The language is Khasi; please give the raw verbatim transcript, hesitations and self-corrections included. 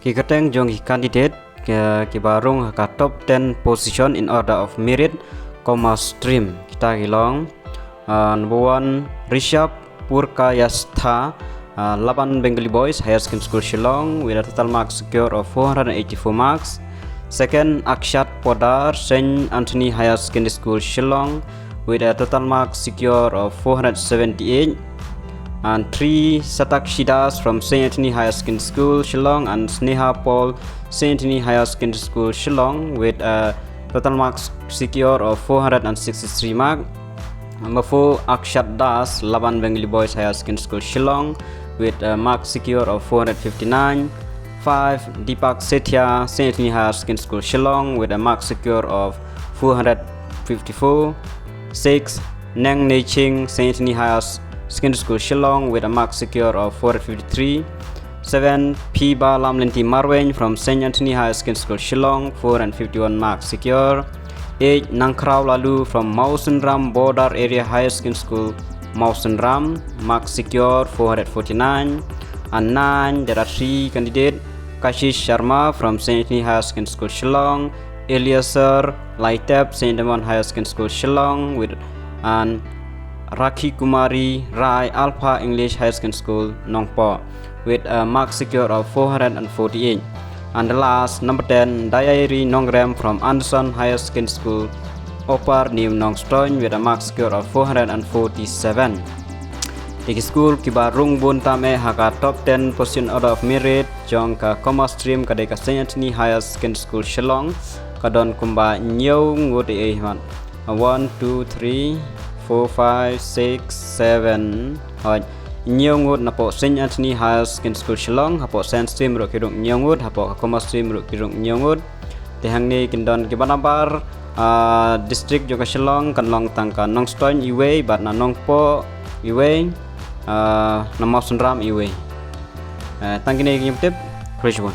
Ki kyrteng jong ki candidate ki, ki ba rung ha ka top ten position in order of merit, commerce stream. Kita ki long, uh, number one, Rishabh Purkayastha, uh, Laban Bengali Boys Higher Secondary School Shillong, with a total mark secure of four hundred eighty-four marks. Second, Akshat Podar, Saint Anthony Higher Secondary School Shillong, with a total mark secure of four hundred seventy-eight. And three, Satakshi Das from Saint Anthony Higher Secondary School Shillong and Sneha Paul, Saint Anthony Higher Secondary School Shillong, with a total marks secure of four hundred sixty-three mark. Number four, Akshat Das, Laban Bengali Boys Higher Secondary School Shillong, with a mark secure of four hundred fifty-nine. Five, Deepak Sethia, Saint Anthony Higher Secondary School Shillong, with a mark secure of four hundred fifty-four. Six, Neng Neiching, Saint Anthony Higher Secondary School Shillong, with a mark secure of four hundred fifty-three. Seven, Phiba Lamlynti Marwein from Saint Anthony Higher Secondary School Shillong, four hundred fifty-one marks secure. Eight, Nangkhraw Lalu from Mawsynram Border Area Higher Secondary School, Mawsynram, mark secure four hundred forty-nine. And nine, there are three candidate, Kashish Sharma from Saint Anthony Higher Secondary School Shillong, Eliasar Laitep, Saint Edmund Higher Secondary School Shillong, with, and Rakhi Kumari Rai, Alpha English Higher Secondary School, Nongpoh, with a mark secure of four hundred forty-eight. And the last, number ten, Diary Nongrem from Anderson Higher Secondary School, Upper New Nongstoin, with a mark secure of four hundred forty-seven. Te ki school ki ba rung bun tam eh ha ka top ten position order of merit jong ka commerce stream ka dei ka Saint Anthony Higher Secondary School Shillong, ka don kumba hynñiew ngut eh, hmat. One, two, three, four, five, six, seven, hoi. Hynñiew ngut napoh Saint Anthony Higher Secondary School Shillong, hapoh science stream ruh ki rung hynñiew ngut, hapoh ka commerce stream ruh ki rung hynñiew ngut. Te hangne kin don ki ba nambar, ah, district jong ka Shillong kan long tang ka Nongstoin iwei, bad na Nongpoh iwei, ah, na Mawsynram iwei. Eh, tang kine ki nyngkong tip, khublei shibun.